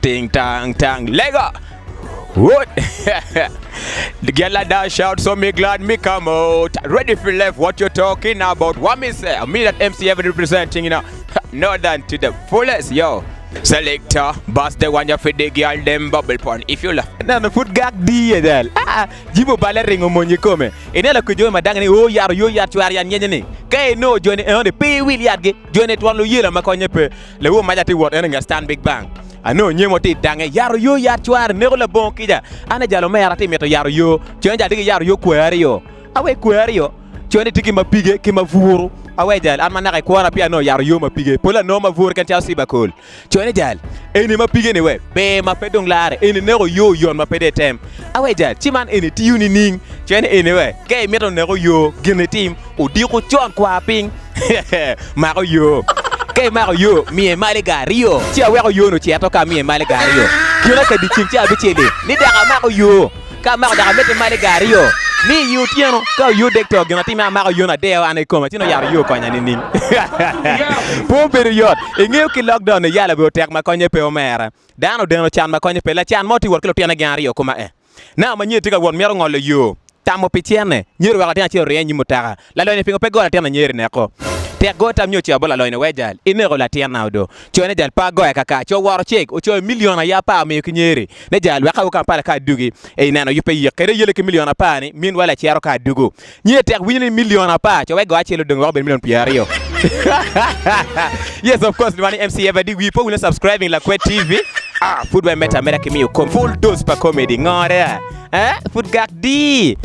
Ting tang tang Lego! Wood! The girl a dash out so me glad me come out Ready for left what you talking about What me say? Me that MC ever representing you know Northern to the fullest yo Selector, bust the one you feed the girl them bubble pon If you love Neno pud gak diye del. Ah, jibo bale ringo monyi kome. Ineno ki jo ma dange ni o yat oyo yat cwar yat nyenye ni. Ka ino jo ni eno ni pe iwil yatgi. Jo ni twon luyela ma konye pe. Lawo maca tye wot eno i nget Stanbic Bank. Anongo nyemo tye dange yat oyo yat cware neko labongo kica. An ajalo omera tye mito yat oyo. Cone jal tye ki yat oyo kwer aryo. Awe kwer aryo. Cone tye ki ma pige ki ma buru. Awe jal an ma naka i kwona peya anongo yat oyo ma pige. Pol anongo ma buru keken calo cibakol. Cone jal, eni ma pige ni we, ber ma pe dong lare, eni neko yo yon ma pe dong item. Awe jal, ci man eni tiyo nining? Cone eni we, ka imito neko yo, gin itim, odiko con kwar piny, mako yo. Ka imako yo, miye maliga aryo, ci aweko yo-nu cito ka amiye maliga aryo. Kine ka dyeceng ca abicel-li, ni dok amako yo. Ka amako dok amedde malo i gar aryo, ni i otyeno ka oyo dek to gin atime amako yon adeyo an ikoma ci nongo yat oyo okonya nining? Pe obedo yot. Ingeyo ki lockdown ni yal obedo tek ma konye pe omera. Dano odeno can ma konye pe. Lacan mo tye wot ki lutine gin aryo kuma e. Naka ma nyer tye ka wot mito ngolo yo. Tamo pi cene. Nyer oweko latin acel oringe i nyim mutoka. Lalonyo pingo pe goyo latin anyeri neko? Tek go tam nyo ocito bot lalonyo we jal ineko latinna odo. Cone jal pe agoya kaka. Co woro cek ocoyo milion aye apar omiyo ki nyeri ne jal wek awo Kampala ka adugi ei neno yubbe yik kede yele ki milion apar ni min wala acito ka adugu. Nyer tek winyo ni milion apar co wek go acel odong wek obed milion pyeraryo. Yes of course lwani MC Eva di wii pe owinyo subscribing Lakwed TV. Ah pud wai mete ameda ki miyo kom full dose pa comedy ngore ah. Eh pud gak di.